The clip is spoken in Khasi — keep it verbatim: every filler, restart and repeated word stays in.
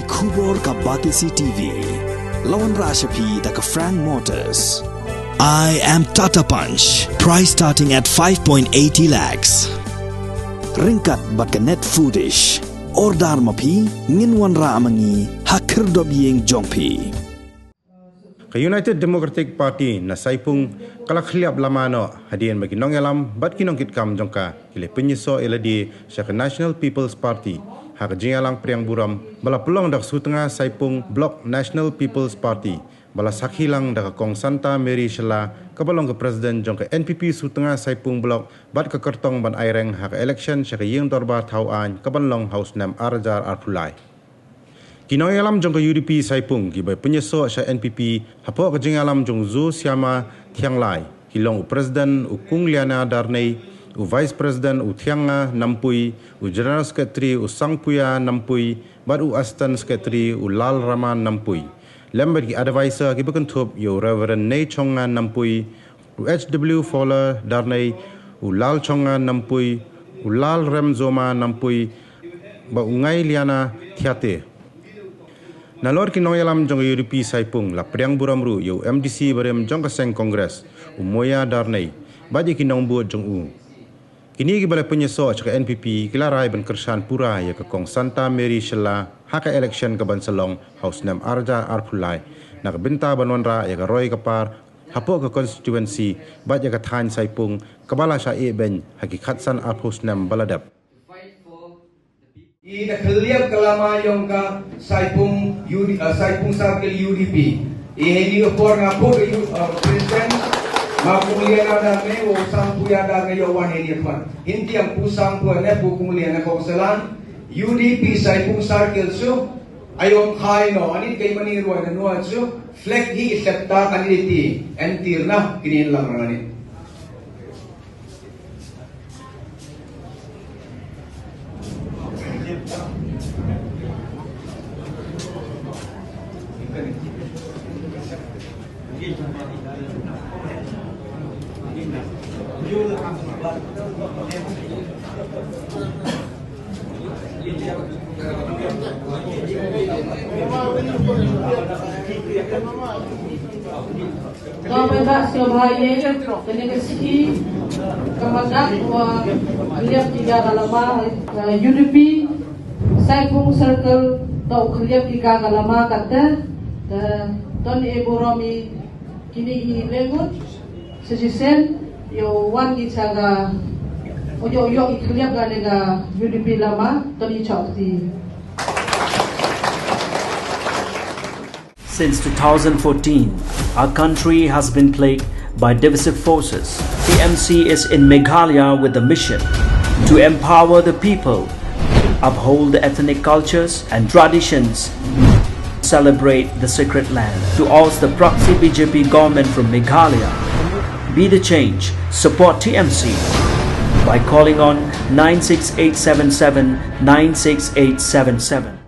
Khubor ka Batesi T V. La wanrah sha phi da ka Frank Motors. I am Tata Punch. Price starting at five point eighty lakhs. Ryngkat bad ka Net Foodish. Order ma phi, ngin wanrah ma ngi ha khyrdop ïing jong phi. Ka United Democratic Party na Saipung ka la khliap lama noh hadien ba ki nongïalam bad ki nongkitkam jong ka ki la pynïasoh ïa lade sha ka National People's Party ha ka jingïalang pdiang burom ba la pynlong da ka Sutnga Saipung Block National People's Party, ba la sakhi lang da ka Kong Santa Mary Shylla, kaba long ka President jong ka N P P Sutnga Saipung Block, bad ka kyrtong ban aireng ha ka election sha ka Ïing Dorbar Thaw Aiñ kaban long ha u snem ar hajar arphew lai. Ki nongïalam jong ka U D P Saipung kiba pynïasoh sha N P P hapoh ka jingïalam jong u Zo Siama Thianglai ki long u President u Kungliana Darnei, u Vice President u Thianga Nampui, u General Secretary u Sangpuia Nampui, bad u Assistant Secretary u Lal Raman Nampui, lem bad ki advisor kiba kynthup ïa u Reverend Nei Chongnga Nampui, u H W Fowler Darnei, u Lal Chongnga Nampui, u Lal Rem Zoma Nampui, bad u Ngai Liana Thiate. Nalor ki nongïalam jong ka U D P Saipung la pdiang burom ruh ïa u M D C barim jong ka seng Congress, u Moya Darnei, bad ïa ki nongbud jong u. Kine kiba la pynïasoh sha ka N P P ki la rai ban kyrshan pura ïa ka Kong Santa Mary Shylla ha ka election kaban sa long ha u snem ar hajar arphew lai, na ka bynta ban wanrah ïa ka roi ka par hapoh ka constituency bad ïa ka thaiñ Saipung kaba la shah ïehbeiñ ha ki khatsan arphew snem ba la dep. I da khliap ka lama jong ka Saipung U D, uh, Saipung Circle U D P. I heini ka por nga put ka U, uh, President, ma Kungliana Darnei, u Sangpuia Darnei ïoh wan heini ka por. Hynrei pu Sangpuia ne pu Kungliana Kongsalan, U D P Saipung Circle su, aïom khai no, ani kei mani ruai na nua su, flag hi septa kandidat, entir na, kini lam rangani. Ka ba da sngewbha ïa kane ka sngi ka madan wa khliap ki ga ka lama, eh, U D P Saipung Circle, to khliap ki ga ka lama kata, eh, don e burom ïa kine i lengut, shisien ïa wan ki cha ga, ïoh ïoh i khliap ga ne ga U D P lama, to i chok ti. Since two thousand fourteen, our country has been plagued by divisive forces. T M C is in Meghalaya with the mission to empower the people, uphold the ethnic cultures and traditions, celebrate the sacred land. To oust the proxy B J P government from Meghalaya, be the change, support T M C by calling on nine six eight seven seven nine six eight seven seven.